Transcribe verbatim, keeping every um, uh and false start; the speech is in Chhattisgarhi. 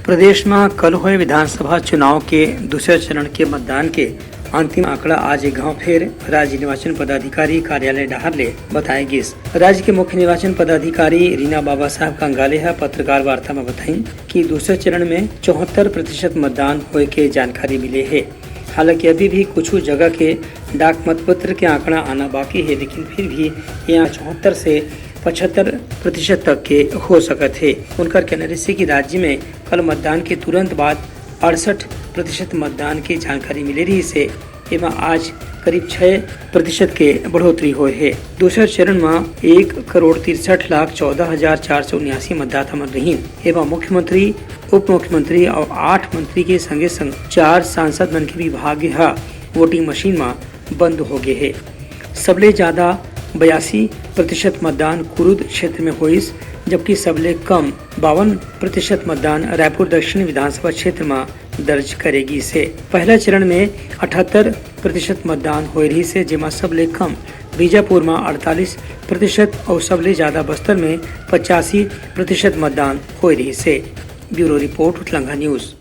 प्रदेश म कल होए विधानसभा चुनाव के दूसरे चरण के मतदान के अंतिम आंकड़ा आज एक घाव फेर राज्य निर्वाचन पदाधिकारी कार्यालय डहार ले बताए गिस। राज्य के मुख्य निर्वाचन पदाधिकारी रीना बाबा साहब कंगाले ह पत्रकार वार्ता म बताइन कि दूसरे चरण में चौहत्तर प्रतिशत मतदान होए के जानकारी मिले हे। हालांकि अभी भी कुछ जगह के डाक मतपत्र के आंकड़ा आना बाकी हे, लेकिन फिर भी यह चौहत्तर से पचहत्तर प्रतिशत तक के हो सकत हे। उनकर कहना रहिसे कि राज्य में कल मतदान के तुरंत बाद अड़सठ प्रतिशत मतदान के जानकारी मिले रहिसे। एमा आज करीब छह प्रतिशत के बढ़ोतरी होए हे। दूसर चरण म एक करोड़ तिरसठ लाख चौदह हजार चार सौ उन्यासी मतदाता मन रहिन। एमा मुख्यमंत्री, उप मुख्यमंत्री और आठ मंत्री के संगे संग चार सांसद मन के भी भाग्य ह वोटिंग मशीन म बंद हो गे हे। सबले ज्यादा बयासी प्रतिशत मतदान कुरुद क्षेत्र में होइस, जबकि सबले कम बावन प्रतिशत मतदान रायपुर दक्षिण विधानसभा क्षेत्र म दर्ज करे गिस हे। पहला चरण में अठहत्तर प्रतिशत मतदान होए रहिस हे, जेमा सबले कम बीजापुर म अड़तालीस प्रतिशत और सबले ज्यादा बस्तर में पचासी प्रतिशत मतदान होए रहिस हे। Bureau report, Utlangha news.